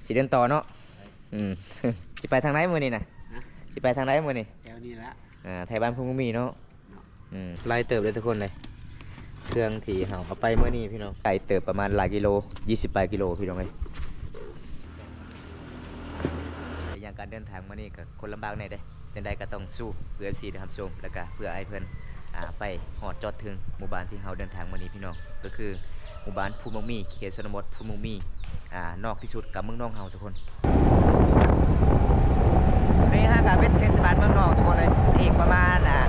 ຊິເດີນຕໍ່ເນາະ. ອືມ ຊິໄປທາງໃດມື້ນີ້ນະ? ຮະ? ຊິໄປທາງໃດມື້ນີ້? ແຖວນີ້ລະ. ອ່າ ໄທບ້ານພູນໝາກມີ້ເນາະ. ເນາະ. ອືມ ຫຼາຍເຕີບເລີຍທຸກຄົນເລີຍ. ເຄື່ອງທີ່ເຮົາເອົາໄປມື້ນີ້ພີ່ນ້ອງ ໄກເຕີບ ປະມານຫຼາຍກິໂລ ຊາວປາຍກິໂລພີ່ນ້ອງເອີຍ. ໄປຫຍັງການເດີນທາງມື້ນີ້ກໍຄົນລຳບາກແດ່ເດ້ ຈັ່ງໃດກໍຕ້ອງສູ້ເພື່ອເອັຟຊີໄດ້ຮັບຊົມ ແລ້ວກໍເພື່ອໃຫ້ເພິ່ນ ອ່າ ໄປຮອດຈອດເຖິງໝູ່ບ້ານທີ່ເຮົາເດີນທາງມື້ນີ້ພີ່ນ້ອງ ກໍຄືໝູ່ບ້ານພູນໝາກມີ້ ເຂດຊົນນະບົດພູນໝາກມີ້ ອ່າ ນອກທີ່ສຸດກັບເມືອງນອງເຮົາທຸກຄົນ. ນີ້ຫາກາເປັນເທດສະບານເມືອງນອງທຸກຄົນເລີຍ ອີກປະມານ ອ່າ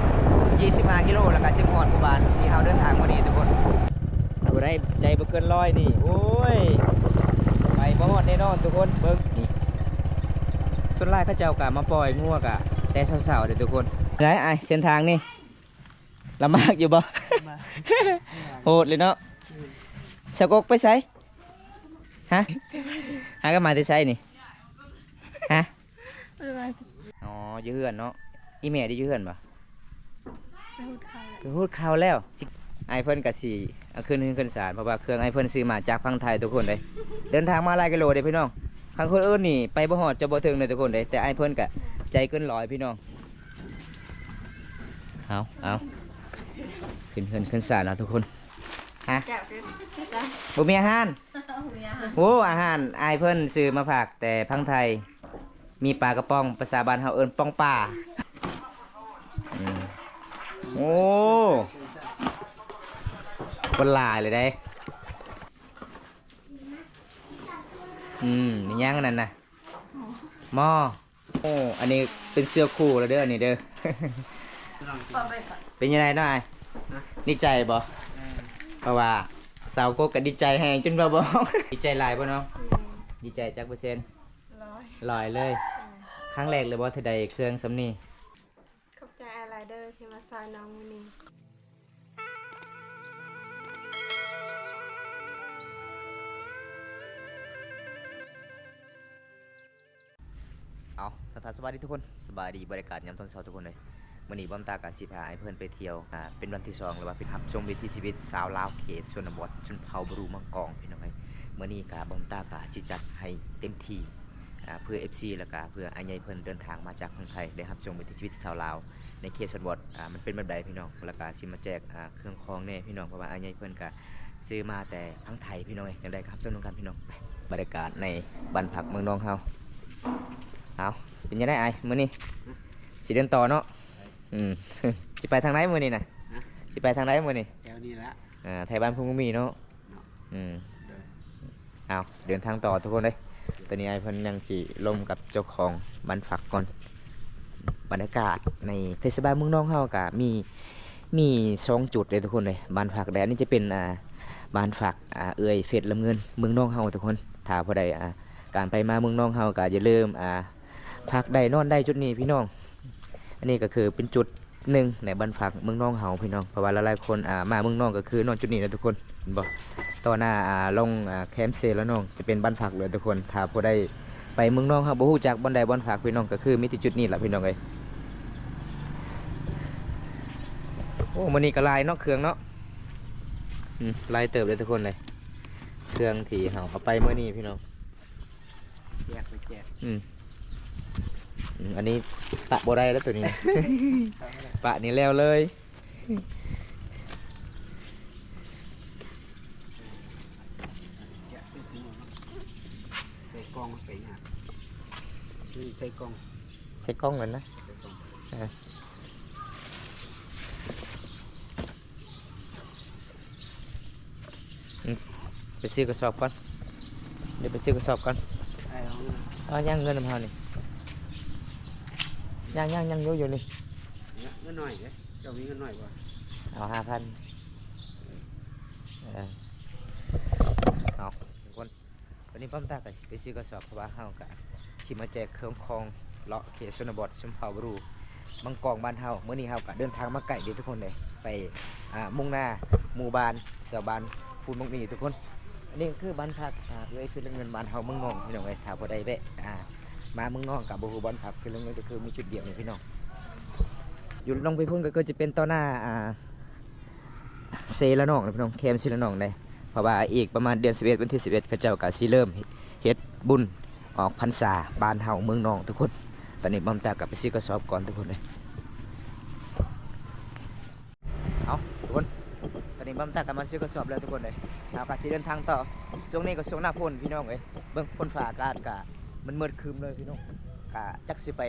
ຊາວຫ້າກິໂລ ແລ້ວກໍຈຶ່ງຮອດໝູ່ບ້ານທີ່ເຮົາເດີນທາງມື້ນີ້ທຸກຄົນ. ຜູ້ໃດໃຈບໍ່ເກີນຮ້ອຍນີ້ ໂອ້ຍ ໄປບໍ່ຮອດແນ່ນອນທຸກຄົນ. ເບິ່ງນີ້ ສ່ວນຫຼາຍເຂົາເຈົ້າກໍມາປ່ອຍງົວກະແຕ່ເຊົ້າໆເດ້ທຸກຄົນ. ໄດ້ອ້າຍ ເສັ້ນທາງນີ້ລຳບາກຢູ່ບໍ່? ລຳບາກ. ໂຫດເລີຍເນາະ. ອືມ. ສາວກົກໄປໃສ? ຮະ? ຫາກັນມາແຕ່ໃສນີ້? ຮະ? ບໍ່ໄດ້ມາ. ອໍ ຢູ່ເຮືອນເນາະ. ອີ່ແມ່ໄດ້ຢູ່ເຮືອນບໍ່? ໄປຫຸດເຂົ້າແລ້ວ. ໄປຫຸດເຂົ້າແລ້ວ. ຊິ ອ້າຍເພິ່ນກໍຊິເອົາຂຶ້ນເຮືອນຂຶ້ນຊານ ເພາະວ່າເຄື່ອງອ້າຍເພິ່ນຊື້ມາຈາກຝັ່ງໄທທຸກຄົນເດ້. ເດີນທາງມາຫຼາຍກິໂລເດ້ພີ່ນ້ອງ. ຄັນຄົນອື່ນນີ້ໄປບໍ່ຮອດ ຈະບໍ່ເຖິງເດ້ທຸກຄົນເດ້ ແຕ່ອ້າຍເພິ່ນກໍໃຈເກີນຮ້ອຍພີ່ນ້ອງ. ເອົາ ເອົາ ຂຶ້ນເຮືອນຂຶ້ນຊານເອົາທຸກຄົນ. ຮະ? ບໍ່ມີອາຫານ? ໂອ້ ອາຫານອ້າຍເພິ່ນຊື້ມາຝາກແຕ່ຝັ່ງໄທ. ມີປາກະປ໋ອງ ພາສາບ້ານເຮົາເອີ້ນປ໋ອງປາ. ອືມ ໂອ້ ຄົນຫຼາຍເລີຍເດ້. ອືມ ມີຫຍັງອັນນັ້ນນະ? ໝໍ້. ໂອ້ ອັນນີ້ເປັນເສື້ອຄູ່ແລ້ວເດີ ອັນນີ້ເດີ. ເປັນຈັ່ງໃດນ້ອງອ້າຍ? ຮະ? ດີໃຈບໍ່? ເອີ ເພາະວ່າສາວກົກກໍດີໃຈແຮງຈົນເວົ້າບໍ່ອອກ. ດີໃຈຫຼາຍບໍ່ນ້ອງ? ແມ່ນ. ດີໃຈຈັກເປີເຊັນ? ຮ້ອຍ ຮ້ອຍເລີຍ. ເອີ ຄັ້ງແລກເລີຍບໍ່ທີ່ໄດ້ເຄື່ອງສ່ຳນີ້? ຂອບໃຈອ້າຍຫຼາຍເດີທີ່ມາຊ່ອຍນ້ອງມື້ນີ້. ເອົາ ທັກທາຍສະບາຍດີທຸກຄົນ ສະບາຍດີ ບັນຍາກາດຍາມຕອນເຊົ້າທຸກຄົນເອີຍ. ມື້ນີ້ບ່າວຕາກະຊິພາອ້າຍເພິ່ນໄປທ່ຽວ ອ່າ ເປັນວັນທີສອງ ຫຼືວ່າໄປຮັບຊົມວິຖີຊີວິດຊາວລາວເຂດຊົນນະບົດ ຊົນເຜົ່າບຣູມັງກອງ ພີ່ນ້ອງເອີຍ. ມື້ນີ້ກະບ່າວຕາກະຊິຈັດໃຫ້ເຕັມທີ່ ອ່າ ເພື່ອເອັຟຊີ ແລ້ວກະເພື່ອອ້າຍໃຫຍ່ເພິ່ນເດີນທາງມາຈາກຝັ່ງໄທ ໄດ້ຮັບຊົມວິຖີຊີວິດຊາວລາວໃນເຂດຊົນນະບົດ ອ່າ ມັນເປັນແບບໃດພີ່ນ້ອງ. ແລ້ວກະຊິມາແຈກ ອ່າ ເຄື່ອງຂອງແດ່ພີ່ນ້ອງ ເພາະວ່າອ້າຍໃຫຍ່ເພິ່ນກະ ຊື້ມາແຕ່ຝັ່ງໄທພີ່ນ້ອງເອີຍ. ຈັ່ງໃດກໍຮັບຊົມນຳກັນພີ່ນ້ອງ. ບັນຍາກາດໃນບ້ານພັກເມືອງນອງເຮົາ. ເອົາ ເປັນຈັ່ງໃດອ້າຍ ມື້ນີ້ຊິເດີນຕໍ່ເນາະ? ອືມ ຊິໄປທາງໃດມື້ນີ້ນະ? ຮະ? ຊິໄປທາງໃດມື້ນີ້? ແຖວນີ້ລະ. ອ່າ ໄທບ້ານພູນໝາກມີ້ເນາະ. ເນາະ. ອືມ ໂດຍ. ເອົາ ເດີນທາງຕໍ່ທຸກຄົນເອີຍ. ຕອນນີ້ອ້າຍເພິ່ນຍັງຊິລົມກັບເຈົ້າຂອງບ້ານພັກກ່ອນ. ບັນຍາກາດໃນເທດສະບານເມືອງນອງເຮົາກະມີ ມີສອງຈຸດເດ້ທຸກຄົນເອີຍ ບ້ານພັກເດ້. ອັນນີ້ຈະເປັນ ອ່າ ບ້ານພັກ ອ່າ ເອື້ອຍເຟດລຳເງິນເມືອງນອງເຮົາທຸກຄົນ. ຖ້າຜູ້ໃດ ອ່າ ການໄປມາເມືອງນອງເຮົາກະຢ່າລືມ ອ່າ ພັກໄດ້ນອນໄດ້ຈຸດນີ້ພີ່ນ້ອງ. ອັນນີ້ກໍຄືເປັນຈຸດໜຶ່ງໃນບ້ານພັກເມືອງນອງເຮົາພີ່ນ້ອງ ເພາະວ່າຫຼາຍໆຄົນ ອ່າ ມາເມືອງນອງກໍຄືນອນຈຸດນີ້ນະທຸກຄົນ ເຫັນບໍ່? ຕໍ່ໜ້າ ອ່າ ລົງ ອ່າ ແຄມເຊລະນອງ ຈະເປັນບ້ານພັກເລີຍທຸກຄົນ. ຖ້າຜູ້ໃດໄປເມືອງນອງ ເຮົາບໍ່ຮູ້ຈັກບ່ອນໃດບ່ອນພັກພີ່ນ້ອງ ກໍຄືມີແຕ່ຈຸດນີ້ລະພີ່ນ້ອງເອີຍ. ໂອ້ ມື້ນີ້ກໍຫຼາຍເນາະ ເຄື່ອງເນາະ. ອືມ ຫຼາຍເຕີບເລີຍທຸກຄົນເລີຍ ເຄື່ອງທີ່ເຮົາເອົາໄປມື້ນີ້ພີ່ນ້ອງ. ແຈກໄປແຈກ. ອືມ ອືມ ອັນນີ້ປະບໍ່ໄດ້ແລ້ວໂຕນີ້ ປະນີ້ແລ້ວເລີຍ. ແກະໃສ່ຖົງເນາະ ໃສ່ກ່ອງໄປຍາກ ນີ້ໃສ່ກ່ອງ ໃສ່ກ່ອງນັ້ນນະ ໃສ່ກ່ອງ ເອີ. ອືມ ໄປຊື້ກະສອບກ່ອນ ດຽວໄປຊື້ກະສອບກ່ອນ. ເອົາ ຍັງເງິນນຳເຮົານີ້ ຍັງ ຍັງ ຍັງຢູ່ ຢູ່ນີ້ ເງິນໜ້ອຍເດ້. ເຈົ້າມີເງິນໜ້ອຍບໍ່? ເອົາຫ້າພັນ. ເອີ ເອົາ ທຸກຄົນ ຕອນນີ້ປ້ອມຕາກໍຊິໄປຊື້ກະສອບ ເພາະວ່າເຮົາກໍຊິມາແຈກເຄື່ອງຂອງເລາະເຂດຊົນນະບົດ ຊົນເຜົ່າບຣູ ມັງກອງບ້ານເຮົາ. ມື້ນີ້ເຮົາກໍເດີນທາງມາໄກເດ້ທຸກຄົນເດ້ ໄປ ອ່າ ມຸ່ງໜ້າໝູ່ບ້ານ ຊາວບ້ານພູນໝາກມີ້ທຸກຄົນ. ອັນນີ້ກໍຄືບ້ານພັກ ອ່າ ເອື້ອຍຄືເລື່ອງເງິນ ບ້ານເຮົາເມືອງນອງ ພີ່ນ້ອງເອີຍ. ຖ້າຜູ້ໃດແວະ ອ່າ ມາເມືອງນອງກໍບໍ່ຮູ້ບ່ອນພັກຄືເລື່ອງເງິນ ກໍຄືມີຈຸດດຽວນີ້ພີ່ນ້ອງ ຢູ່ລົງໄປພຸ້ນກໍຄືຈະເປັນຕໍ່ໜ້າ ອ່າ ເຊລະນອງເນາະພີ່ນ້ອງ ແຄມເຊລະນອງເດ້. ເພາະວ່າອີກປະມານເດືອນສິບເອັດ ວັນທີສິບເອັດ ເຂົາເຈົ້າກໍຊິເລີ່ມເຮັດບຸນ ອອກພັນສາບ້ານເຮົາເມືອງນອງທຸກຄົນ. ຕອນນີ້ບ່າວຕາກໍໄປຊື້ກະສອບກ່ອນທຸກຄົນເອີຍ. ເອົາ ທຸກຄົນ ຕອນນີ້ບ່າວຕາກໍມາຊື້ກະສອບແລ້ວທຸກຄົນເອີຍ. ເຮົາກໍຊິເດີນທາງຕໍ່. ຊ່ວງນີ້ກໍຊ່ວງໜ້າຝົນພີ່ນ້ອງເອີຍ. ເບິ່ງຝົນຟ້າອາກາດກໍມືດໆຄຶ້ມເລີຍພີ່ນ້ອງ. ກະຈັກຊິໄປ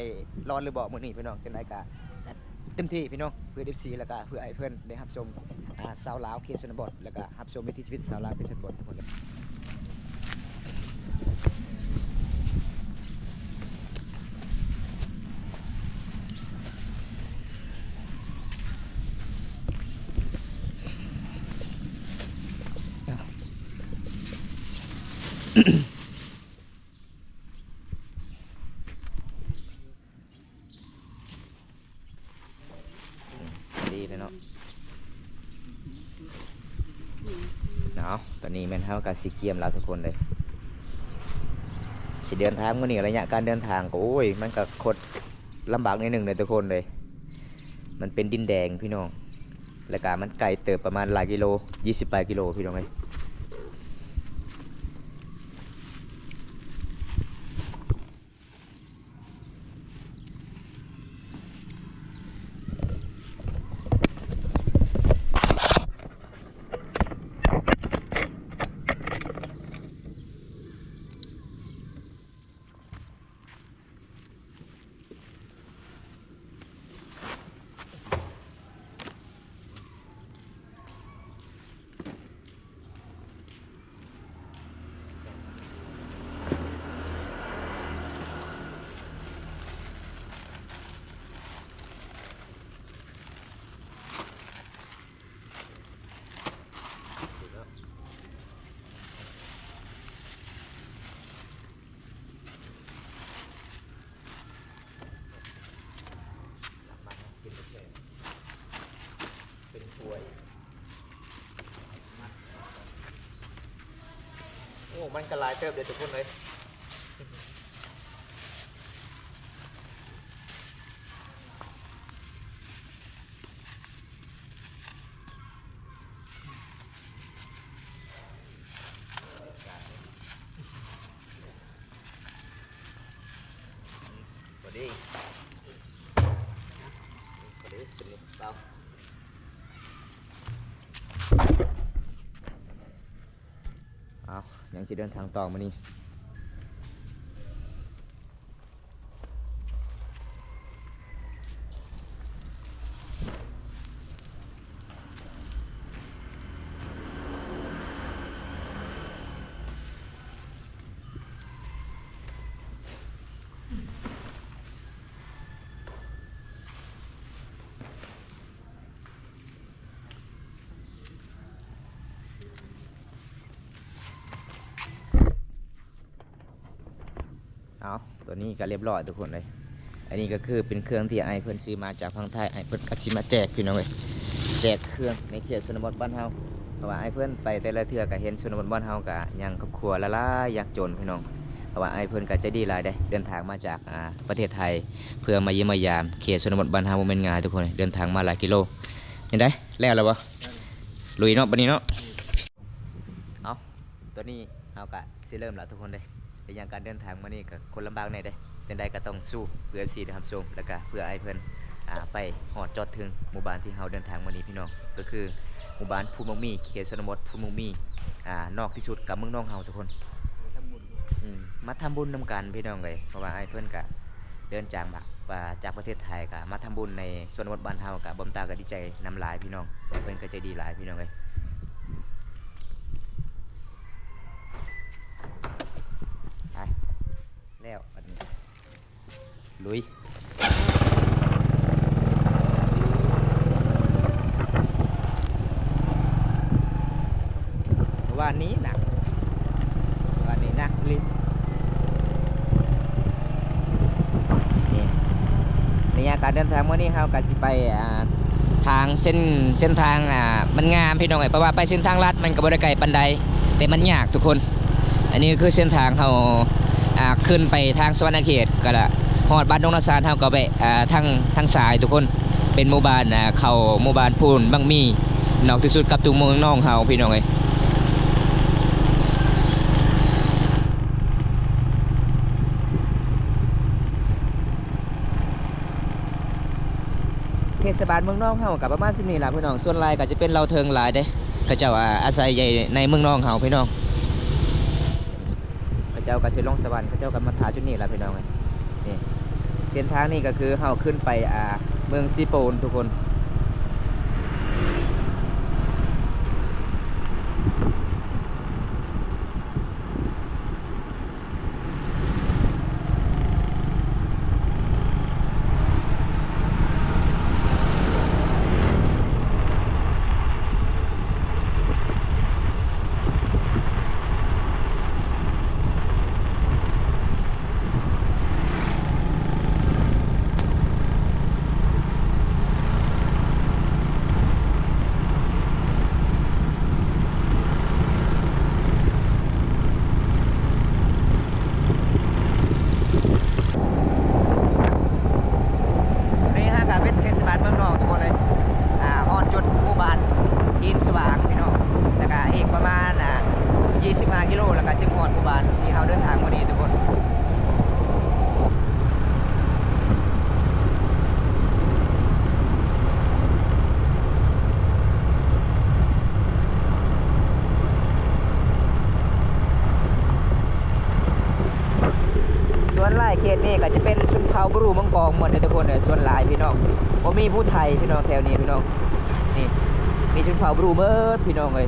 ລອດຫຼືບໍ່ມື້ນີ້ພີ່ນ້ອງ. ຈັ່ງໃດກໍຈັດເຕັມທີ່ພີ່ນ້ອງ ເພື່ອເອັຟຊີ ແລ້ວກະເພື່ອໃຫ້ເພິ່ນໄດ້ຮັບຊົມ ອາ ຊາວລາວເຂດຊົນນະບົດ ແລ້ວກະຮັບຊົມວິຖີຊີວິດຊາວລາວເຂດຊົນນະບົດທຸກຄົນ. ອືມ ດີແລ້ວເນາະ. ເອົາ ຕອນນີ້ແມ່ນເຮົາກໍຊິກຽມແລ້ວທຸກຄົນເລີຍ. ຊິເດີນທາງມື້ນີ້ ໄລຍະການເດີນທາງກໍ ໂອ້ຍ ມັນກໍຄົດລຳບາກໜ້ອຍໜຶ່ງເດ້ທຸກຄົນເລີຍ. ມັນເປັນດິນແດງພີ່ນ້ອງ ແລ້ວກໍມັນໄກເຕີບ ປະມານຫຼາຍກິໂລ ຊາວປາຍກິໂລພີ່ນ້ອງເອີຍ. ເປັນຖ້ວຍ ໂອ້ ມັນກໍຫຼາຍເຕີບເດ້ທຸກຄົນເອີຍ. ພໍດີ ພໍດີ ສະໜຸກເປົ່າ. ເອົາ ຍັງຊິເດີນທາງຕໍ່ມື້ນີ້. ເອົາ ຕົວນີ້ກໍລຽບຮ້ອຍທຸກຄົນເລີຍ. ອັນນີ້ກໍຄືເປັນເຄື່ອງທີ່ອ້າຍເພິ່ນຊື້ມາຈາກຝັ່ງໄທ, ອ້າຍເພິ່ນກໍຊິມາແຈກພີ່ນ້ອງເອີຍ, ແຈກເຄື່ອງໃນເຂດຊົນນະບົດບ້ານເຮົາ. ເພາະວ່າອ້າຍເພິ່ນໄປແຕ່ລະເທື່ອກໍເຫັນຊົນນະບົດບ້ານເຮົາກໍຍັງຄອບຄົວຫຼາຍໆຍາກຈົນພີ່ນ້ອງ. ເພາະວ່າອ້າຍເພິ່ນກໍໃຈດີຫຼາຍເດ້, ເດີນທາງມາຈາກ ອ່າ ປະເທດໄທ ເພື່ອມາຢ້ຽມມາຢາມເຂດຊົນນະບົດບ້ານເຮົາ ບໍ່ແມ່ນງ່າຍທຸກຄົນ, ເດີນທາງມາຫຼາຍກິໂລ. ເຮັດໄດ້ ແລ້ວແລ້ວບໍ່? ລຸຍເນາະ ບັດນີ້ເນາະ. ເອົາ ຕອນນີ້ເຮົາກະຊິເລີ່ມລະທຸກຄົນເດ້. ໄລຍະການເດີນທາງມື້ນີ້ກະຄົນລຳບາກແດ່ເດ້, ຈັ່ງໃດກະຕ້ອງສູ້ເພື່ອເອັຟຊີໄດ້ຮັບຊົມ ແລ້ວກະເພື່ອອ້າຍເພິ່ນ ອ່າ ໄປຮອດຈອດເຖິງໝູ່ບ້ານທີ່ເຮົາເດີນທາງມື້ນີ້ພີ່ນ້ອງ, ກໍຄືໝູ່ບ້ານພູໝາກໝີ່ ເຂດຊົນນະບົດພູໝາກໝີ່ ອ່າ ນອກທີ່ສຸດກັບເມືອງນອງເຮົາທຸກຄົນ. ອືມ ມາທຳບຸນນຳກັນພີ່ນ້ອງເອີຍ, ເພາະວ່າອ້າຍເພິ່ນກະເດີນຈາກ ວ່າຈາກປະເທດໄທກະມາທຳບຸນໃນຊົນນະບົດບ້ານເຮົາ, ກະບ່າວຕາກະດີໃຈນຳຫຼາຍພີ່ນ້ອງ, ເພິ່ນກະໃຈດີຫຼາຍພີ່ນ້ອງເອີຍ. ໄປ ແລ້ວບັດນີ້ ລຸຍ. ວານນີ້ໜັກ ວານນີ້ໜັກອີ່ຫຼີ. ນີ້ ໄລຍະການເດີນທາງມື້ນີ້ເຮົາກະຊິໄປ ອ່າ ທາງເສັ້ນ ເສັ້ນທາງ ອ່າ ມັນງາມພີ່ນ້ອງເອີຍ, ເພາະວ່າໄປເສັ້ນທາງລັດມັນກະບໍ່ໄດ້ໄກປານໃດ ແຕ່ມັນຍາກທຸກຄົນ. ອັນນີ້ກະຄືເສັ້ນທາງເຮົາ ອ່າ ຂຶ້ນໄປທາງສະຫວັນນະເຂດ ກະລະ ຮອດບ້ານດົງນາຊານ ເຮົາກະແວະ ອ່າ ທາງ ທາງຊ້າຍທຸກຄົນ, ເປັນໝູ່ບ້ານ ອ່າ ເຂົ້າໝູ່ບ້ານພູໝາກໝີ່ ນອກທີ່ສຸດກັບຕົວເມືອງນອງເຮົາພີ່ນ້ອງເອີຍ. ເທດສະບານເມືອງນອງເຮົາກໍປະມານສ່ຳນີ້ລະພີ່ນ້ອງ, ສ່ວນຫຼາຍກໍຈະເປັນລາວເທິງຫຼາຍເດ້. ເຂົາເຈົ້າ ອາ ອາໄສຢູ່ໃນເມືອງນອງເຮົາພີ່ນ້ອງ, ເຂົາເຈົ້າກໍຊິລົງສະຫວັນ ເຂົາເຈົ້າກໍມາຖ້າຈຸດນີ້ລະພີ່ນ້ອງເອີຍ. ນີ້ ເສັ້ນທາງນີ້ກໍຄືເຮົາຂຶ້ນໄປ ອາ ເມືອງຊີໂປນທຸກຄົນ. ນີ້ຫາກະເປັນເທດສະບານເມືອງນອງທຸກຄົນເລີຍ. ອາ ຮອດຈຸດໝູ່ບ້ານຫີນສະຫວ່າງພີ່ນ້ອງ, ແລ້ວກະອີກປະມານ ອາ ຊາວຫ້າກິໂລ ແລ້ວກະຈຶ່ງຮອດໝູ່ບ້ານທີ່ເຮົາເດີນທາງມື້ນີ້ທຸກຄົນ. ສ່ວນຫຼາຍເຂດນີ້ກໍຈະເປັນຊົນເຜົ່າບຣູມັງກອງໝົດເດ້ທຸກຄົນເອີຍ, ສ່ວນຫຼາຍພີ່ນ້ອງ ບໍ່ມີຜູ້ໄທພີ່ນ້ອງແຖວນີ້ພີ່ນ້ອງ. ນີ້ ມີຊົນເຜົ່າບຣູເບິດພີ່ນ້ອງເອີຍ.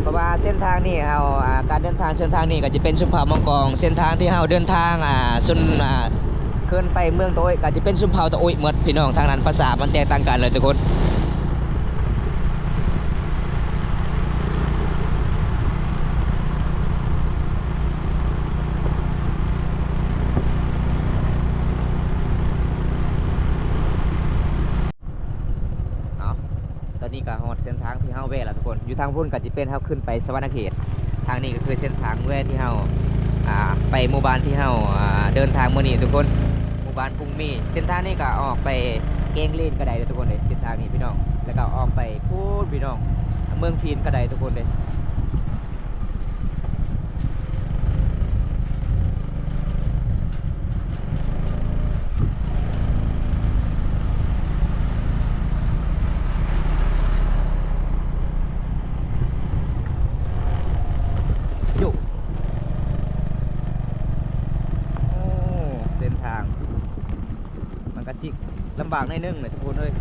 ເພາະວ່າເສັ້ນທາງນີ້ເຮົາ ອາ ການເດີນທາງເສັ້ນທາງນີ້ກໍຈະເປັນຊົນເຜົ່າມັງກອງ, ເສັ້ນທາງທີ່ເຮົາເດີນທາງ ອາ ຊົນ ອາ ຂຶ້ນໄປເມືອງຕະໂອ້ຍ ກໍຈະເປັນຊົນເຜົ່າຕະໂອ້ຍໝົດພີ່ນ້ອງ, ທາງນັ້ນພາສາມັນແຕກຕ່າງກັນເລີຍທຸກຄົນ. ເອົາ ຕອນນີ້ກໍຮອດເສັ້ນທາງທີ່ເຮົາແວ່ແລ້ວທຸກຄົນ. ຢູ່ທາງພຸ້ນກໍຈະເປັນເຮົາຂຶ້ນໄປສະຫວັນນະເຂດ, ທາງນີ້ກໍຄືເສັ້ນທາງແວ່ທີ່ເຮົາ ອາ ໄປໝູ່ບ້ານທີ່ເຮົາ ອາ ເດີນທາງມື້ນີ້ທຸກຄົນ, ໝູ່ບ້ານພຸ່ງມີ. ເສັ້ນທາງນີ້ກໍອອກໄປແກງເລນກໍໄດ້ເດີທຸກຄົນເດີ ເສັ້ນທາງນີ້ພີ່ນ້ອງ, ແລ້ວກໍອອກໄປພຸ້ນພີ່ນ້ອງ ເມືອງພີນກໍໄດ້ທຸກຄົນເດີ. ໂອ້ ເສັ້ນທາງ ມັນກະຊິລຳບາກໜ້ອຍໜຶ່ງແຫຼະທຸກຄົນເອີຍ.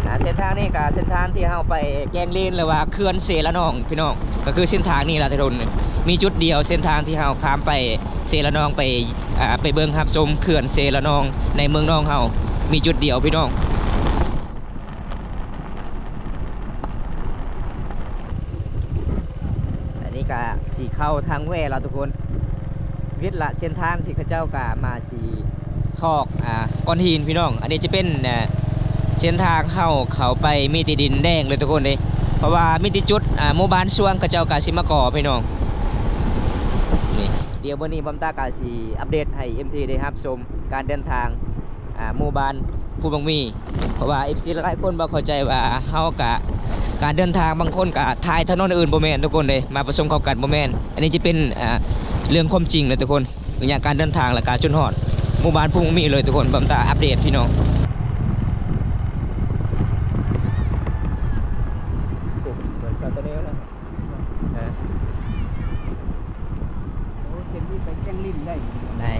ອ່າ ເສັ້ນທາງນີ້ກະເສັ້ນທາງທີ່ເຮົາໄປແກງເລນ ຫຼືວ່າເຂື່ອນເຊລະນອງພີ່ນ້ອງ, ກະຄືເສັ້ນທາງນີ້ລະທຸກຄົນ. ມີຈຸດດຽວເສັ້ນທາງທີ່ເຮົາຂ້າມໄປເຊລະນອງ ໄປ ອ່າ ໄປເບິ່ງຮັບຊົມເຂື່ອນເຊລະນອງໃນເມືອງນອງເຮົາ ມີຈຸດດຽວພີ່ນ້ອງ. ອັນນີ້ກະຊິເຂົ້າທາງແວ່ແລ້ວທຸກຄົນ, ວິດລະເສັ້ນທາງທີ່ເຂົາເຈົ້າກະມາຊິຖອກ ອ່າ ກ້ອນຫີນພີ່ນ້ອງ. ອັນນີ້ຈະເປັນ ອ່າ ເສັ້ນທາງເຮົາເຂົ້າໄປມີແຕ່ດິນແດງເລີຍທຸກຄົນເດ້, ເພາະວ່າມີແຕ່ຈຸດ ອ່າ ໝູ່ບ້ານຊ່ວງເຂົາເຈົ້າກະຊິມາກໍ່ພີ່ນ້ອງ. ນີ້ ດຽວມື້ນີ້ບອມຕາກະຊິອັບເດດໃຫ້ເອັມທີໄດ້ຮັບຊົມການເດີນທາງ ອ່າ ໝູ່ບ້ານພູບັກໝີ່ ເພາະວ່າເອັຟຊີຫຼາຍໆຄົນບໍ່ເຂົ້າໃຈວ່າເຮົາກະ ການເດີນທາງບາງຄົນກະຖ່າຍຖະໜົນອື່ນບໍ່ແມ່ນທຸກຄົນເດ້ ມາປະສົມເຂົ້າກັນບໍ່ແມ່ນ. ອັນນີ້ຈະເປັນ ອ່າ ເລື່ອງຄວາມຈິງເລີຍທຸກຄົນ, ໄລຍະການເດີນທາງ ແລະກະຈົນຮອດໝູ່ບ້ານພູບັກໝີ່ເລີຍທຸກຄົນ. ບອມຕາອັບເດດພີ່ນ້ອງ. ເອີ ໂອ້ ເສັ້ນນີ້ໄປແກງລິ້ນໄດ້ ໄດ້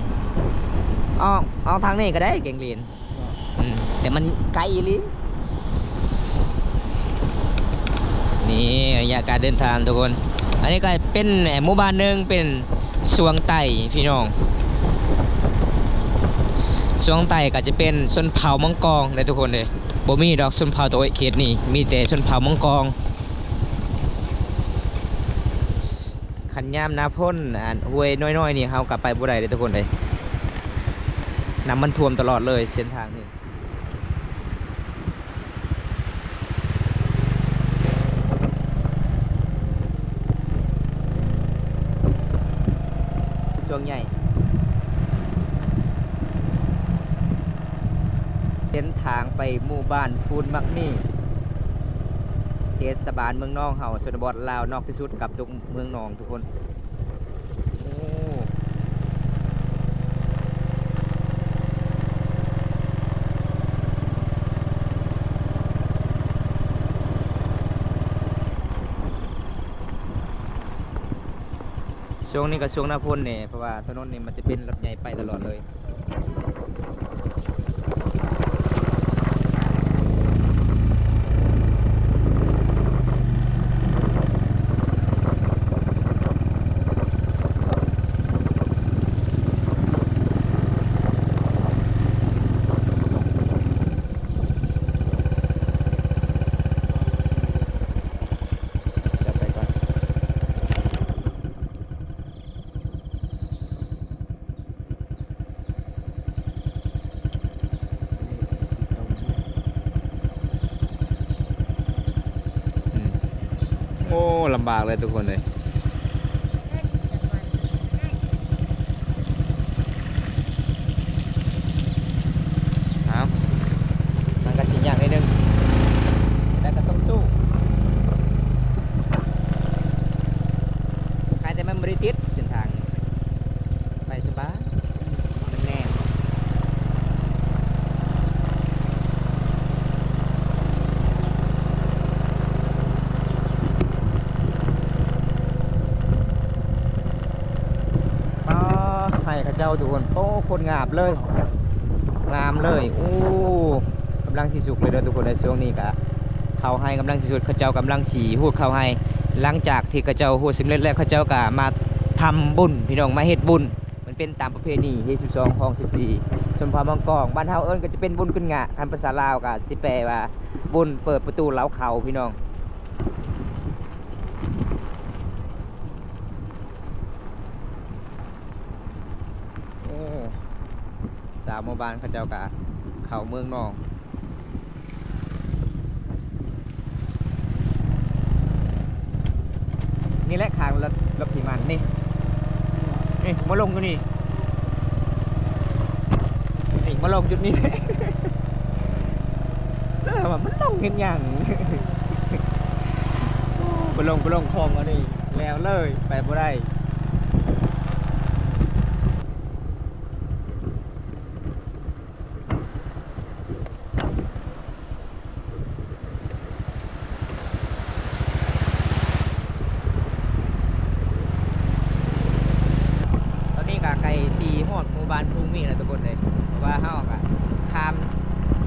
ອອກ ອອກທາງນີ້ກໍໄດ້ແກງລິ້ນ. ອືມ ແຕ່ມັນໄກອີ່ຫຼີ. ນີ້ໄລຍະການເດີນທາງທຸກຄົນ, ອັນນີ້ກໍເປັນ ເອີ ໝູ່ບ້ານໜຶ່ງ ເປັນ ສວງໃຕ້ພີ່ນ້ອງ. ສວງໃຕ້ກໍຈະເປັນຊົນເຜົ່າມັງກອງເດ້ທຸກຄົນເດ້, ບໍ່ມີດອກຊົນເຜົ່າຕະໂອ້ຍເຂດນີ້ ມີແຕ່ຊົນເຜົ່າມັງກອງ. ຄັນຍາມໜ້າຝົນ ອັນ ຫ້ວຍນ້ອຍໆນີ້ ເຮົາກໍໄປບໍ່ໄດ້ເດ້ທຸກຄົນເດ້, ນ້ຳມັນຖ້ວມຕະຫຼອດເລີຍເສັ້ນທາງນີ້. ຊ່ວງໃຫຍ່ ເສັ້ນທາງໄປໝູ່ບ້ານພູນໝາກມີ ເທດສະບານເມືອງນອງເຮົາ ຊົນນະບົດລາວນອກທີ່ສຸດກັບຕົວເມືອງນອງ ທຸກຄົນ. ໂອ້ ຊ່ວງນີ້ກໍຊ່ວງໜ້າຝົນແດ່ ເພາະວ່າຖະໜົນນີ້ມັນຈະເປັນລົດໃຫຍ່ໄປຕະຫຼອດເລີຍ. ອືມ ໂອ້ ລຳບາກເລີຍທຸກຄົນເອີຍ. ເອົາ ມັນກໍຊິຍາກໜ້ອຍໜຶ່ງ ແຕ່ກໍຕ້ອງສູ້ ຄາຍແຕ່ມັນບໍ່ໄດ້ຕິດເສັ້ນທາງ ໄປສະບາຍ ມັນແໜ້ນ. ປ້າ ໄຮ່ເຂົາເຈົ້າທຸກຄົນ ໂອ້ ໂຄດງາມເລີຍ ງາມເລີຍ. ໂອ້ ກຳລັງຊິສຸກເລີຍເດີທຸກຄົນເດີ. ຊ່ວງນີ້ກະເຂົ້າໄຮ່ກຳລັງຊິສຸກ ເຂົາເຈົ້າກຳລັງຊິຮູດເຂົ້າໄຮ່. ຫຼັງຈາກທີ່ເຂົາເຈົ້າຮູດສຳເລັດແລ້ວ ເຂົາເຈົ້າກະມາທຳບຸນ ພີ່ນ້ອງ ມາເຮັດບຸນ. ມັນເປັນຕາມປະເພນີທີສິບສອງ ຂອງສິບສີ່ ຊົນເຜົ່າມັງກອງ. ບ້ານເຮົາເອີ້ນກໍຈະເປັນບຸນຂຶ້ນງະ ຄັນພາສາລາວກໍຊິແປວ່າບຸນເປີດປະຕູເລົ້າເຂົ້າ ພີ່ນ້ອງ. ໂອ້ ຊາວໝູ່ບ້ານເຂົາເຈົ້າກໍເຂົ້າເມືອງນອງ. ນີ້ແຫຼະ ຂ້າງລົດ ລົດທີ່ມັນນີ້ ນີ້ມາລົງຢູ່ນີ້ ນີ້ມາລົງຈຸດນີ້ ເອີ ວ່າມັນລົງເຮັດຫຍັງ? ໂອ້ ໄປລົງ ໄປລົງຂອງອັນນີ້ແລ້ວເລີຍ ໄປບໍ່ໄດ້. ຕອນນີ້ກໍໃກ້ຊິຮອດໝູ່ບ້ານພູນມີແລ້ວທຸກຄົນເອີຍ ເພາະວ່າເຮົາກໍຂ້າມ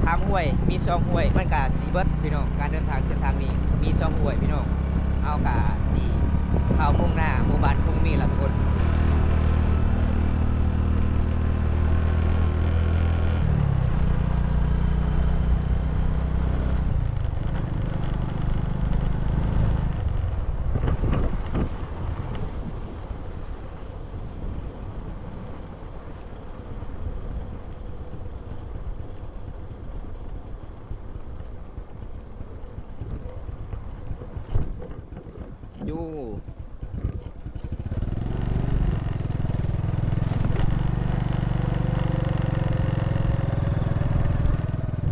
ຂ້າມຫ້ວຍ ມີສອງຫ້ວຍ ມັນກໍຊິເບິດພີ່ນ້ອງ. ການເດີນທາງເສັ້ນທາງນີ້ມີສອງຫ້ວຍພີ່ນ້ອງ ເຮົາກໍຊິເຂົ້າມຸ່ງໜ້າໝູ່ບ້ານພູນມີແລ້ວທຸກຄົນ. ຢູ່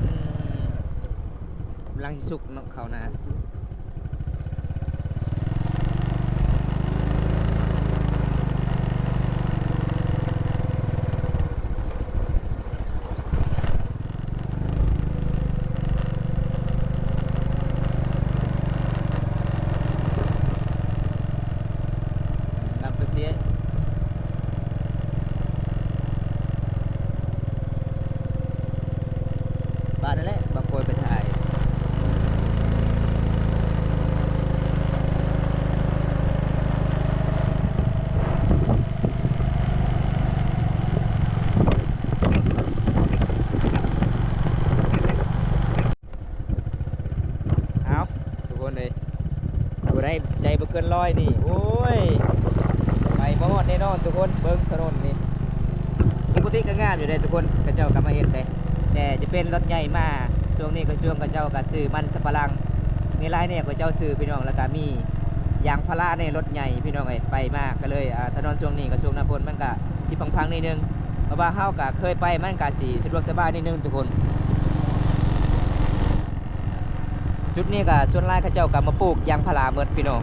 ອືມ ກຳລັງຊິສຸກເນາະ ເຂົ້ານາ. ນຳໄປເສຍ ບ້ານນັ້ນແຫຼະ ບາງຄົນໄປຖ່າຍ. ເອົາ ທຸກຄົນເອີຍ ຜູ້ໃດໃຈບໍ່ເກີນຮ້ອຍນີ້ ໂອ້ຍ ໄປບໍ່ຮອດແນ່ນອນທຸກຄົນ. ເບິ່ງຖະໜົນນີ້ ປົກກະຕິກໍງາມຢູ່ເດ້ທຸກຄົນ ເຂົາເຈົ້າກໍມາເຮັດເດ້ ແຕ່ຈະເປັນລົດໃຫຍ່ມາ. ຊ່ວງນີ້ກະຊວງເຂົາເຈົ້າກໍຊື້ມັນສຳປະຫຼັງ ມີຫຼາຍແນວເຂົາເຈົ້າຊື້ພີ່ນ້ອງ ແລ້ວກໍມີຢາງພາລາໃນລົດໃຫຍ່ພີ່ນ້ອງເອີຍ. ໄປມາກໍເລີຍ ອ່າ ຖະໜົນຊ່ວງນີ້ກະຊວງໜ້າຝົນມັນກະຊິພັງໆໜ້ອຍໜຶ່ງ ເພາະວ່າເຮົາກະເຄີຍໄປ ມັນກະຊິສະດວກສະບາຍໜ້ອຍໜຶ່ງທຸກຄົນ. ຈຸດນີ້ກໍສ່ວນຫຼາຍເຂົາເຈົ້າກໍມາປູກຢາງພາລາໝົດພີ່ນ້ອງ.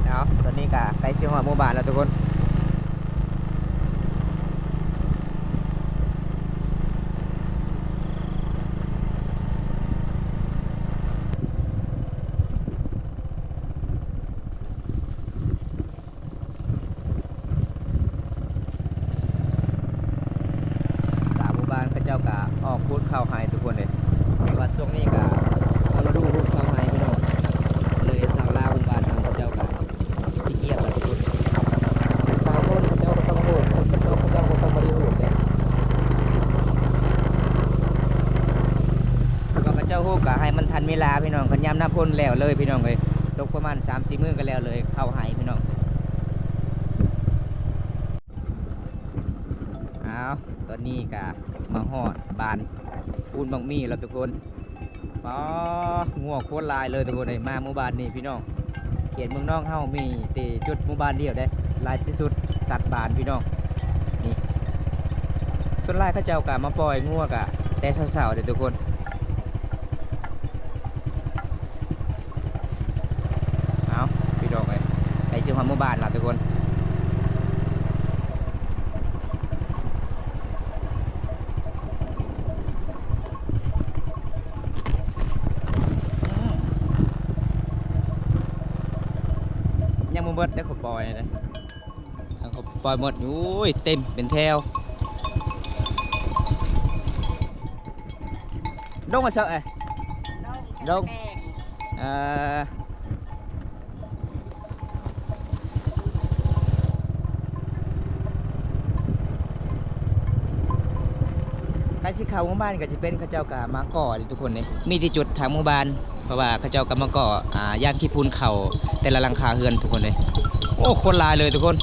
ເອົາ ຕອນນີ້ກໍໃກ້ຊິຮອດໝູ່ບ້ານແລ້ວທຸກຄົນ. ຊາວໝູ່ບ້ານເຂົາເຈົ້າກະອອກຂຸດເຂົ້າໄຮ່ທຸກຄົນເດ້. ແຕ່ວ່າຊ່ວງນີ້ກະເຂົ້າລະດູຂຸດເຂົ້າໄຮ່ພີ່ນ້ອງ ເລີຍຊາວລາວບ້ານເຮົາເຂົາເຈົ້າກະຂີ້ກຽດແລ້ວທຸກຄົນ. ຊາວໂພນເຂົາເຈົ້າກໍຕ້ອງຮູ້ ເຂົາເຈົ້າກໍຕ້ອງບໍ່ໄດ້ຮູ້ເດ້. ວ່າເຂົາເຈົ້າຮູ້ກະໃຫ້ມັນທັນເວລາພີ່ນ້ອງ. ຄັນຍາມໜ້າຝົນແລ້ວເລີຍພີ່ນ້ອງເອີຍ. ຕົກປະມານສາມສີ່ມື້ກໍແລ້ວເລີຍ ເຂົ້າໄຮ່ພີ່ນ້ອງ. ອ້າວ ຕອນນີ້ກະມາຮອດບ້ານປູນບັກໝີ່ແລ້ວທຸກຄົນ. ປາ ງົວໂຄດຫຼາຍເລີຍທຸກຄົນເອີຍ. ມາໝູ່ບ້ານນີ້ພີ່ນ້ອງ ເຂດເມືອງນອງເຮົາມີແຕ່ຈຸດໝູ່ບ້ານດຽວເດ້ ຫຼາຍທີ່ສຸດສັດບ້ານພີ່ນ້ອງ. ນີ້ ສ່ວນຫຼາຍເຂົາເຈົ້າກະມາປ່ອຍງົວກະແຕ່ເຊົ້າໆເດ້ທຸກຄົນ. ເອົາ ພີ່ນ້ອງເອີຍ ໃກ້ຊິຮອດໝູ່ບ້ານແລ້ວທຸກຄົນ. ຍັງບໍ່ໝົດເດ້ ຂ້ອຍປ່ອຍເດ້ ຂ້ອຍປ່ອຍໝົດ. ໂອ້ຍ ເຕັມເປັນແຖວ. ດົງວ່າເຊາະເອີຍ ດົງ ເອີ ໃກ້ຊິເຂົ້າໝູ່ບ້ານກໍຈະເປັນ ເຂົາເຈົ້າກໍມາກໍ່ເດ້ທຸກຄົນເດ້. ມີແຕ່ຈຸດທາງໝູ່ບ້ານ ເພາະວ່າເຂົາເຈົ້າກໍມາກໍ່ ອ່າ ຢ້ານຂີ້ຝຸ່ນເຂົ້າແຕ່ລະຫຼັງຄາເຮືອນທຸກຄົນເດ້. ໂອ້ ຄົນຫຼາຍເລີຍທຸກຄົນ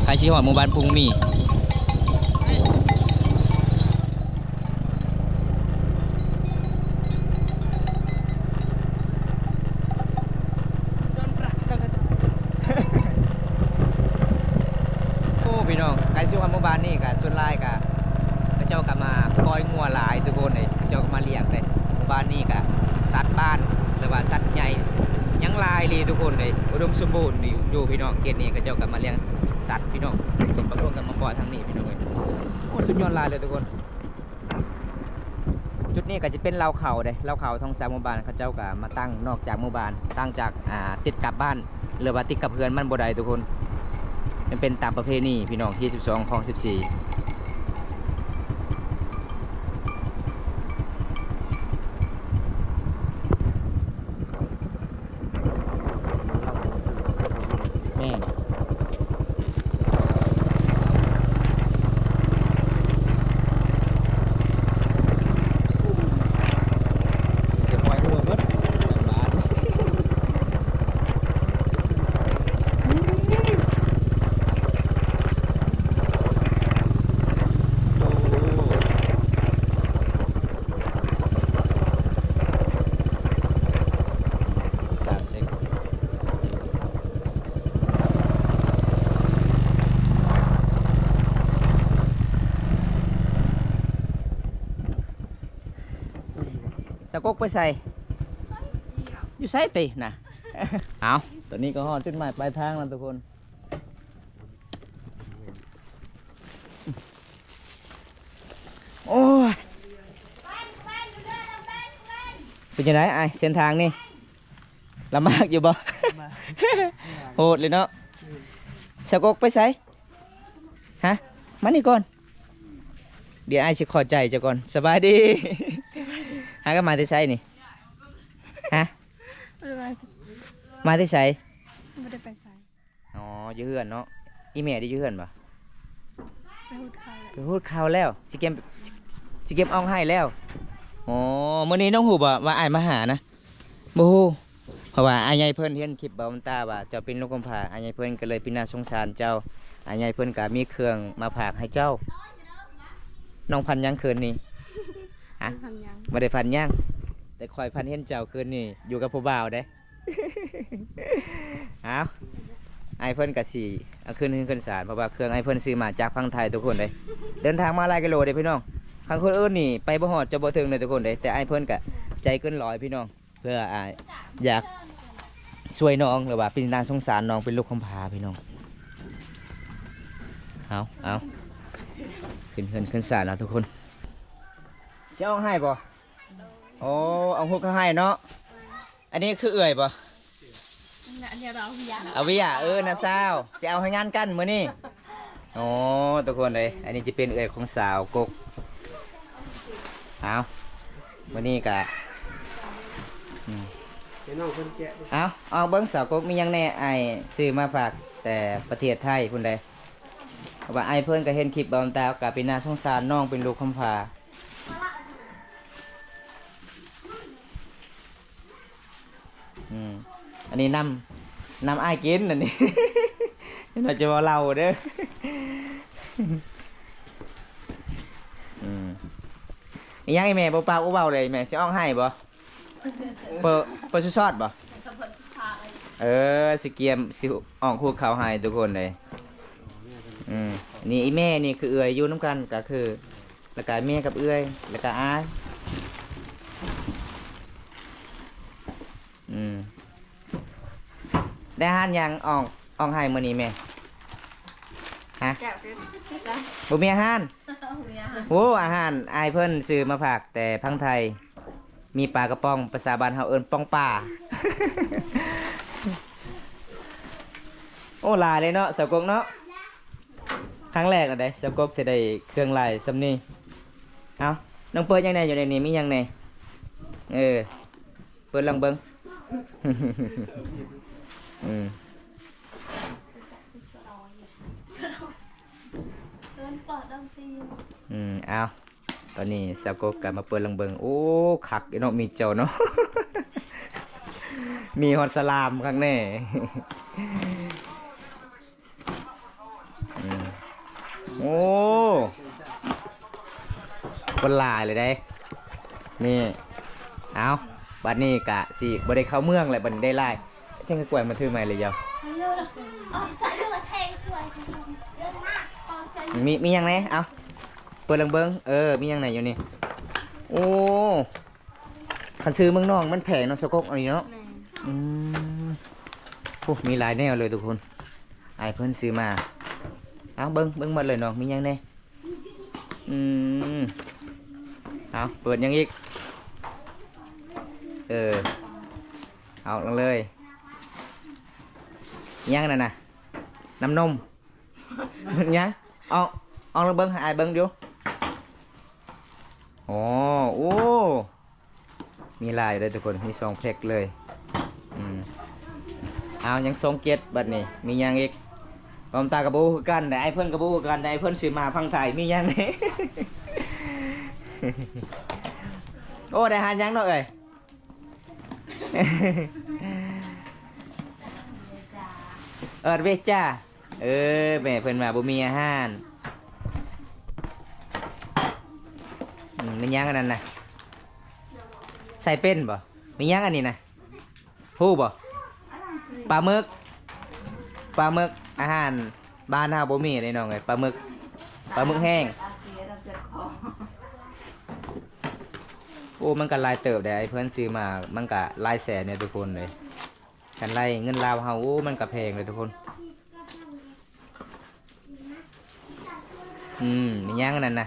ໃກ້ຊິຮອດໝູ່ບ້ານພຸງມີ. ໂອ້ ພີ່ນ້ອງ ໃກ້ຊິຮອດໝູ່ບ້ານນີ້ກະສ່ວນຫຼາຍກະ ເຂົາເຈົ້າກໍມາປ່ອຍງົວຫຼາຍທຸກຄົນເດ້ ເຂົາເຈົ້າກໍມາລ້ຽງເດ້. ໝູ່ບ້ານນີ້ກະສັດບ້ານ ຫຼືວ່າສັດໃຫຍ່ຍັງຫຼາຍອີ່ຫຼີທຸກຄົນເດ້ ອຸດົມສົມບູນຢູ່ ຢູ່ ພີ່ນ້ອງ. ເຂດນີ້ເຂົາເຈົ້າກໍມາລ້ຽງສັດພີ່ນ້ອງ ບາງຄົນກໍມາປ່ອຍທາງນີ້ພີ່ນ້ອງເອີຍ. ໂອ້ ສຸດຍອດຫຼາຍເລີຍທຸກຄົນ. ຈຸດນີ້ກໍຈະເປັນເລົ້າເຂົ້າເດ້ ເລົ້າເຂົ້າຂອງຊາວໝູ່ບ້ານ ເຂົາເຈົ້າກໍມາຕັ້ງນອກຈາກໝູ່ບ້ານ ຕັ້ງຈາກ ອ່າ ຕິດກັບບ້ານ ຫຼືວ່າຕິດກັບເຮືອນມັນບໍ່ໄດ້ທຸກຄົນ. ມັນເປັນຕາມປະເພນີພີ່ນ້ອງ ທີສິບສອງ ຄອງສິບສີ່. ແມ່ນ ມີແຕ່ປ່ອຍງົວເບິດ ສາກົກໄປໃສ? ຢູ່ໃສຕິນະ? ເອົາ ຕອນນີ້ກໍຮອດຈຸດໝາຍປາຍທາງແລ້ວທຸກຄົນ. ໂອ້ຍ ເປັນຈັ່ງໃດອ້າຍ ເສັ້ນທາງນີ້ລຳບາກຢູ່ບໍ່? ໂຫດເລີຍເນາະ. ສາກົກໄປໃສ? ຮະ ມານີ້ກ່ອນ ດຽວອ້າຍຊິຂໍໃຈເຈົ້າກ່ອນ. ສະບາຍດີ. ຫາກັນມາແຕ່ໃສນີ້? ຮະ ມາແຕ່ໃສ? ບໍ່ໄດ້ໄປໃສ. ອໍ ຢູ່ເຮືອນເນາະ. ອີ່ແມ່ໄດ້ຢູ່ເຮືອນບໍ່? ໄປຫຸດເຂົ້າແລ້ວ ໄປຫຸດເຂົ້າແລ້ວ ຊິເກັບ ຊິເກັບອອກໃຫ້ແລ້ວ. ອໍ ມື້ນີ້ນ້ອງຮູ້ບໍ່ວ່າອ້າຍມາຫານະ? ບໍ່ຮູ້. ເພາະວ່າອ້າຍໃຫຍ່ເພິ່ນເຫັນຄລິບເບົາມັນຕາວ່າເຈົ້າເປັນລູກກຳພ້າ ອ້າຍໃຫຍ່ເພິ່ນກໍເລີຍເປັນໜ້າສົງສານເຈົ້າ. ອ້າຍໃຫຍ່ເພິ່ນກໍມີເຄື່ອງມາຝາກໃຫ້ເຈົ້າ. ນ້ອງຝັນຫຍັງຄືນນີ້? ຮະ ບໍ່ໄດ້ຝັນຫຍັງ ແຕ່ຂ້ອຍຝັນເຫັນເຈົ້າຄືນນີ້ຢູ່ກັບຜູ້ບ່າວເດ້. ເອົາ ອ້າຍເພິ່ນກະຊິເອົາຂຶ້ນເຮືອນຂຶ້ນຊານ ເພາະວ່າເຄື່ອງອ້າຍເພິ່ນຊື້ມາຈາກຝັ່ງໄທທຸກຄົນເດ້. ເດີນທາງມາຫຼາຍກິໂລເດ້ພີ່ນ້ອງ. ຄັນຄົນອື່ນນີ້ໄປບໍ່ຮອດ ຈະບໍ່ເຖິງເດ້ທຸກຄົນເດ້ ແຕ່ອ້າຍເພິ່ນກະໃຈເກີນຮ້ອຍພີ່ນ້ອງ. ເພື່ອ ອ່າ ຢາກຊ່ວຍນ້ອງ ຫຼືວ່າເປັນໜ້າສົງສານນ້ອງເປັນລູກກຳພ້າພີ່ນ້ອງ. ເອົາ ເອົາ ຂຶ້ນເຮືອນຂຶ້ນຊານແລ້ວທຸກຄົນ. ຊິຮ້ອງໄຫ້ບໍ່? ໂອ້ ເອົາຮູບເຂົາໃຫ້ເນາະ. ອັນນີ້ຄືເອື້ອຍບໍ່? ອາເວຍ ເອີ ນ້າສາວ ຊິເອົາໃຫ້ງານກັນມື້ນີ້. ໂອ້ ທຸກຄົນເອີຍ ອັນນີ້ຈະເປັນເອື້ອຍຂອງສາວກົກ. ເອົາ ມື້ນີ້ກະ ອືມ ເອົາ ອອກເບິ່ງສາວກົກມີຫຍັງແດ່ ອ້າຍຊື້ມາຝາກແຕ່ປະເທດໄທພຸ້ນໃດ. ເພາະວ່າອ້າຍເພິ່ນກະເຫັນຄລິບບ່າວຕາ ກະເປັນໜ້າສົງສານນ້ອງເປັນລູກກຳພ້າ. ອືມ ອັນນີ້ນ້ຳ ນ້ຳອ້າຍກິນ ອັນນີ້ ເຮົາຈະເວົ້າເຫຼົ້າເດີ. ອືມ ອີຫຍັງອີແມ່ ບໍ່ປາກບໍ່ເວົ້າເລີຍ ແມ່ຊິຮ້ອງໄຫ້ບໍ່? ເປີ ເປີສຸຊອດບໍ່? ເອີ ຊິກຽມ ຊິອອກຮູບເຂົາໃຫ້ທຸກຄົນເລີຍ. ອືມ ນີ້ອີແມ່ນີ້ຄືເອື້ອຍ ຢູ່ນຳກັນກະຄື ແລ້ວກະແມ່ກັບເອື້ອຍ ແລ້ວກະອ້າຍ. ອືມ ໄດ້ອາຫານຫຍັງອອກ ອອກໃຫ້ມື້ນີ້ແມ່? ຮະ? ບໍ່ມີອາຫານ? ໂອ້ ອາຫານອ້າຍເພິ່ນຊື້ມາຝາກແຕ່ຝັ່ງໄທ. ມີປາກະປ໋ອງ ພາສາບ້ານເຮົາເອີ້ນປ່ອງປາ. ໂອ້ ຫຼາຍເລີຍເນາະ ສາວກົກເນາະ. ຄັ້ງແລກເລີຍເດ້ ສາວກົກທີ່ໄດ້ເຄື່ອງຫຼາຍສ່ຳນີ້. ເອົາ ນ້ອງເປີດຫຍັງແດ່ຢູ່ໃນນີ້ ມີຫຍັງແດ່? ເອີ ເປີດລອງເບິ່ງ. ອືມ ອືມ ເອົາ ຕອນນີ້ສາວກົກກະມາເປີດລອງເບິ່ງ. ໂອ້ ຄັກເນາະ ມີເຈົ້າເນາະ ມີຮອດສະຫຼາມຄັກແນ່. ອືມ ໂອ້ ຄົນຫຼາຍເລີຍເດ້ ນີ້. ເອົາ ບັດນີ້ກະຊິບໍ່ໄດ້ເຂົ້າເມືອງແລ້ວ ບັດນີ້ໄດ້ຫຼາຍ. ເສັງກະກວຍມາຖືໃໝ່ເລີຍເຈົ້າ. ມີ ມີຫຍັງແດ່? ເອົາ ເປີດລອງເບິ່ງ. ເອີ ມີຫຍັງແດ່ຢູ່ນີ້? ໂອ້ ຄັນຊື້ເມືອງນອກມັນແພງເນາະ ສາວກົກ ອັນນີ້ເນາະ. ແມ່ນ. ອືມ ໂອ້ ມີຫຼາຍແນວເລີຍທຸກຄົນ ອ້າຍເພິ່ນຊື້ມາ. ເອົາ ເບິ່ງ ເບິ່ງໝົດເລີຍນ້ອງ ມີຫຍັງແດ່? ອືມ ເອົາ ເປີດຫຍັງອີກ? ເອີ ເອົາລົງເລີຍ. ຫຍັງນັ້ນນະ? ນ້ຳນົມ. ຫຍັງ? ເອົາ ເອົາລອງເບິ່ງ ໃຫ້ອ້າຍເບິ່ງຢູ່. ອໍ ໂອ້ ມີຫຼາຍເລີຍທຸກຄົນ ມີສອງແພັກເລີຍ. ອືມ ເອົາ ຍັງສອງເຈັດ ບັດນີ້ມີຫຍັງອີກ? ບອມຕາກໍບໍ່ຮູ້ຄືກັນ ແຕ່ອ້າຍເພິ່ນກໍບໍ່ຮູ້ຄືກັນ ແຕ່ອ້າຍເພິ່ນຊື້ມາຝັ່ງໄທ. ມີຫຍັງແດ່? ໂອ້ ໄດ້ອາຫານຫຍັງເນາະເອີຍ? ເອີ ເວຈາ. ເອີ ແມ່ເພິ່ນວ່າບໍ່ມີອາຫານ. ອືມ ແມ່ນຫຍັງອັນນັ້ນນະ? ໃສ່ເປັນບໍ່? ມີຫຍັງອັນນີ້ນະ? ຮູ້ບໍ່? ປາໝຶກ ປາໝຶກ ອາຫານບ້ານເຮົາບໍ່ມີເດ້ນ້ອງເອີຍ ປາໝຶກ ປາໝຶກແຫ້ງ. ໂອ້ ມັນກໍຫຼາຍເຕີບເດ້ ອ້າຍເພິ່ນຊື້ມາ ມັນກໍຫຼາຍແສນເດ້ທຸກຄົນເດ້. ຄັນໄລ່ເງິນລາວເຮົາ ໂອ້ ມັນກະແພງເລີຍທຸກຄົນ. ອືມ ມີຫຍັງອັນນັ້ນນະ?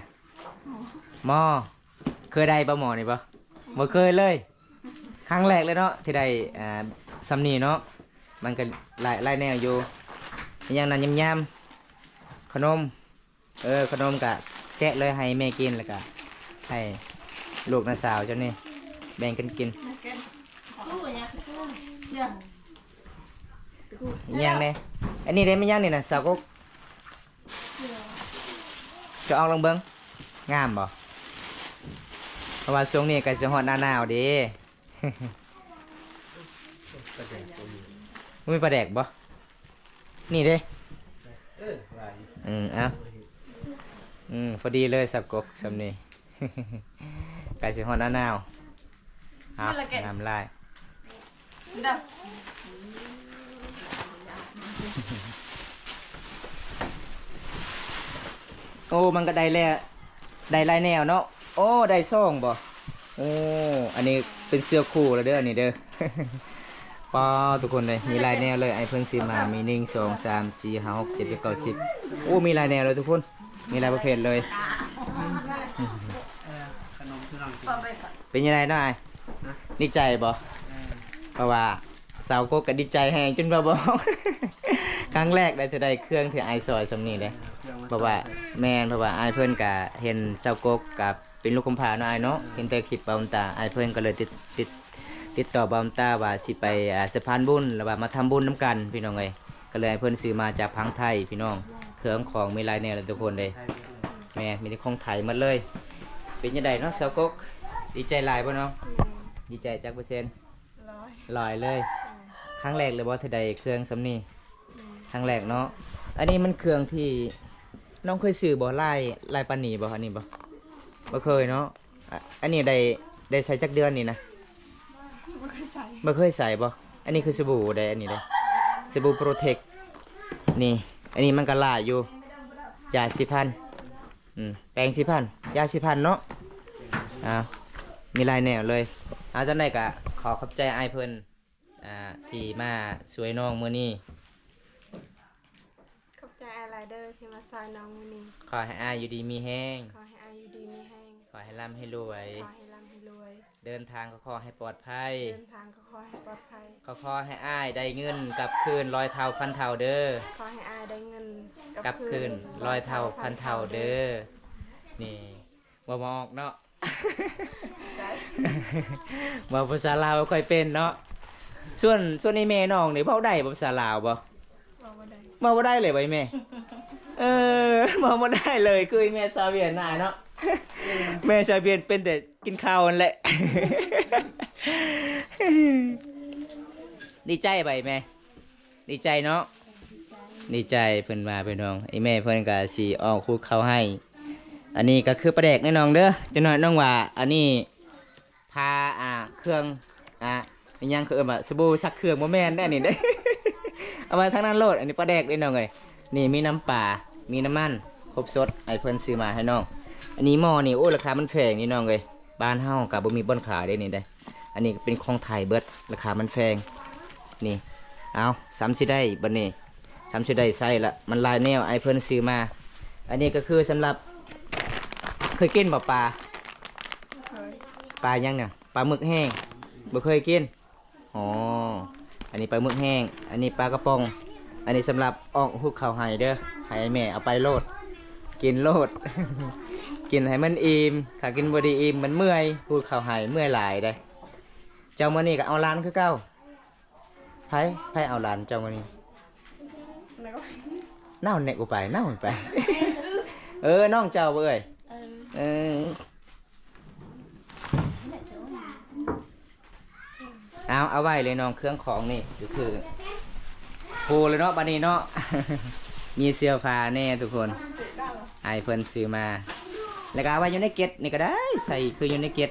ໝໍ້. ເຄີຍໄດ້ບໍ່ໝໍ້ນີ້ບໍ່? ບໍ່ເຄີຍເລີຍ. ຄັ້ງແລກເລີຍເນາະ ທີ່ໄດ້ ອ່າ ສ່ຳນີ້ເນາະ. ມັນກະຫຼາຍ ຫຼາຍແນວຢູ່. ມີຫຍັງນັ້ນ? ຍຳໆ ຂະໜົມ. ເອີ ຂະໜົມກະແກະເລີຍໃຫ້ແມ່ກິນ ແລ້ວກະໃຫ້ລູກນ້າສາວເຈົ້ານີ້ແບ່ງກັນກິນ. ອີຫຍັງແດ່? ອັນນີ້ເດ້ ແມ່ນຫຍັງນີ້ນະ ສາວກົກ? ຈະອອກລອງເບິ່ງ ງາມບໍ່? ເພາະວ່າຊ່ວງນີ້ໃກ້ຊິຮອດໜ້າໜາວເດ້. ມີປາແດກບໍ່? ນີ້ເດ້. ເອີ ວ່າຢູ່. ອືມ ເອົາ. ອືມ ພໍດີເລີຍ ສາວກົກ ສ່ຳນີ້ ໃກ້ຊິຮອດໜ້າໜາວ. ເອົາ ງາມຫຼາຍ. ເດີ. ໂອ້ ມັນກໍໄດ້ແລ້ວ ໄດ້ຫຼາຍແນວເນາະ. ໂອ້ ໄດ້ສອງບໍ່? ໂອ້ ອັນນີ້ເປັນເສື້ອຄູ່ແລ້ວເດີ ອັນນີ້ເດີ. ປ້າ ທຸກຄົນເອີຍ ມີຫຼາຍແນວເລີຍ ອ້າຍເພິ່ນຊື້ມາ ມີ ໜຶ່ງ ສອງ ສາມ ສີ່ ຫ້າ ຫົກ ເຈັດ ແປດ ເກົ້າ ສິບ ໂອ້ ມີຫຼາຍແນວເລີຍທຸກຄົນ ມີຫຼາຍປະເພດເລີຍ. ເປັນຈັ່ງໃດເນາະອ້າຍ? ດີໃຈບໍ່? ເພາະວ່າສາວກົກກໍດີໃຈແຮງຈົນວ່າບໍ່ອອກ ຄັ້ງແລກໄດ້ ເທື່ອໄດ້ເຄື່ອງທີ່ອ້າຍຊ່ອຍສ່ຳນີ້ເດ້. ເພາະວ່າ ແມ່ນ ເພາະວ່າອ້າຍເພິ່ນກໍເຫັນສາວກົກກັບ ເປັນລູກກຳພ້າເນາະອ້າຍເນາະ ເຫັນແຕ່ຄລິບບ່າວບຸນຕາ ອ້າຍເພິ່ນກໍເລີຍຕິດ ຕິດ ຕິດຕໍ່ບ່າວບຸນຕາວ່າຊິໄປ ອ່າ ສະພານບຸນ ຫຼືວ່າມາທຳບຸນນຳກັນ ພີ່ນ້ອງເອີຍ. ກໍເລີຍໃຫ້ເພິ່ນຊື້ມາຈາກຝັ່ງໄທ ພີ່ນ້ອງ ເຄື່ອງຂອງມີຫຼາຍແນວເລີຍທຸກຄົນເດ້. ແມ່ນ ມີແຕ່ຂອງໄທໝົດເລີຍ. ເປັນຈັ່ງໃດເນາະສາວກົກ ດີໃຈຫຼາຍບໍ່ນ້ອງ? ດີໃຈຈັກເປີເຊັນ? ຮ້ອຍ ຮ້ອຍເລີຍ. ຄັ້ງແລກເລີຍບໍ່ທີ່ໄດ້ເຄື່ອງສ່ຳນີ້? ຄັ້ງແລກເນາະ. ອັນນີ້ມັນເຄື່ອງທີ່ນ້ອງເຄີຍຊື້ບໍ່? ຫຼາຍ ຫຼາຍປານນີ້ບໍ່? ອັນນີ້ບໍ່? ບໍ່ເຄີຍເນາະ. ອະ ອັນນີ້ໄດ້ ໄດ້ໃຊ້ຈັກເດືອນນີ້ນະ? ບໍ່ເຄີຍໃຊ້ ບໍ່ເຄີຍໃຊ້ບໍ່? ອັນນີ້ຄືສະບູເດ້ ອັນນີ້ເດ້ ສະບູໂປຣເທັກ ນີ້. ອັນນີ້ມັນກໍຫຼາຍຢູ່ ຢາສີຟັນ ອືມ ແປງສີຟັນ ຢາສີຟັນເນາະ. ອ້າວ ມີຫຼາຍແນວເລີຍ. ເອົາ ຈັ່ງໃດກໍຂໍຂອບໃຈອ້າຍເພິ່ນ ອ່າ ທີ່ມາຊ່ວຍນ້ອງມື້ນີ້. ຂອບໃຈອ້າຍຫຼາຍເດີທີ່ມາຊ່ອຍນ້ອງມື້ນີ້. ຂໍໃຫ້ອ້າຍຢູ່ດີມີແຮງ. ຂໍໃຫ້ອ້າຍຢູ່ດີມີແຮງ. ຂໍໃຫ້ລ່ຳໃຫ້ລວຍ. ຂໍໃຫ້ລ່ຳໃຫ້ລວຍ. ເດີນທາງກໍຂໍໃຫ້ປອດໄພ. ເດີນທາງກໍຂໍໃຫ້ປອດໄພ. ກໍຂໍໃຫ້ອ້າຍໄດ້ເງິນກັບຄືນຮ້ອຍເທົ່າພັນເທົ່າເດີ. ຂໍໃຫ້ອ້າຍໄດ້ເງິນກັບຄືນຮ້ອຍເທົ່າພັນເທົ່າເດີ. ນີ້ ເວົ້າບໍ່ອອກເນາະ. ເວົ້າພາສາລາວບໍ່ຄ່ອຍເປັນເນາະ. ສ່ວນ ສ່ວນອີ່ແມ່ນ້ອງນີ້ເວົ້າໄດ້ບໍ່ ພາສາລາວບໍ່? ເວົ້າບໍ່ໄດ້ ເວົ້າບໍ່ໄດ້ເລີຍບໍ່ອີ່ແມ່? ເອີ ເວົ້າບໍ່ໄດ້ເລີຍ ຄືອີ່ແມ່ຊາວຫວຽດນາເນາະ. ແມ່ຊາວຫວຽດເປັນແຕ່ກິນເຂົ້າຫັ້ນແຫຼະ. ດີໃຈບໍ່ອີ່ແມ່? ດີໃຈເນາະ ດີໃຈ ເພິ່ນວ່າພີ່ນ້ອງ. ອີ່ແມ່ເພິ່ນກໍຊິອອກຫຸດເຂົ້າໃຫ້. ອັນນີ້ກໍຄືປາແດກເດີນ້ອງເດີ. ຈັກໜ້ອຍນ້ອງວ່າອັນນີ້ພາ ອ່າ ເຄື່ອງ ອ່າ ອີຫຍັງເຂົາເອີ້ນວ່າສະບູຊັກເຄື່ອງ ບໍ່ແມ່ນເດ້ອັນນີ້ເດ້. ເອົາໄວ້ທາງນັ້ນໂລດ. ອັນນີ້ປາແດກເດ້ນ້ອງເອີຍ. ນີ້ມີນ້ຳປາ ມີນ້ຳມັນ ຄົບສົດ ອ້າຍເພິ່ນຊື້ມາໃຫ້ນ້ອງ. ອັນນີ້ໝໍ້ນີ້ ໂອ້ ລາຄາມັນແພງນີ້ນ້ອງເອີຍ. ບ້ານເຮົາກໍບໍ່ມີບ່ອນຂາຍເດ້ນີ້ເດ້. ອັນນີ້ກໍເປັນຂອງໄທເບິດ ລາຄາມັນແພງນີ້. ເອົາ ສ່ຳຊິໄດ້ບັດນີ້ ສ່ຳຊິໄດ້ໃຊ້ລະ ມັນຫຼາຍແນວ ອ້າຍເພິ່ນຊື້ມາ. ອັນນີ້ກໍຄືສຳລັບ ເຄີຍກິນບໍ່ປາ? ບໍ່ເຄີຍ. ປາຫຍັງນະ? ປາໝຶກແຫ້ງ ບໍ່ເຄີຍກິນ. ອໍ ອັນນີ້ປາໝຶກແຫ້ງ ອັນນີ້ປາກະປ໋ອງ. ອັນນີ້ສຳລັບອອກຫຸດເຂົ້າໃຫ້ເດີ ໃຫ້ແມ່ເອົາໄປໂລດ ກິນໂລດ ກິນໃຫ້ມັນອີ່ມ. ຖ້າກິນບໍ່ໄດ້ອີ່ມມັນເມື່ອຍ ຫຸດເຂົ້າໃຫ້ເມື່ອຍຫຼາຍເດ້. ເຈົ້າມື້ນີ້ກໍເອົາຫຼານຄືເກົ່າ? ໃຜ ໃຜເອົາຫຼານເຈົ້າມື້ນີ້? ເນົ່າແນກບໍ່ໄປ ເນົ່າໄປ. ເອີ ນ້ອງເຈົ້າບໍ່ເອີຍ? ເອີ ເອີ. ເອົາ ເອົາໄວ້ເລີຍນ້ອງ ເຄື່ອງຂອງນີ້ກໍຄືໂພເລີຍເນາະ ບັດນີ້ເນາະ. ມີເສື້ອຜ້າແດ່ທຸກຄົນ ອ້າຍເພິ່ນຊື້ມາ ແລ້ວກໍເອົາໄວ້ຢູ່ໃນເກັດນີ້ກໍໄດ້ ໃສ່ຄືຢູ່ໃນເກັດ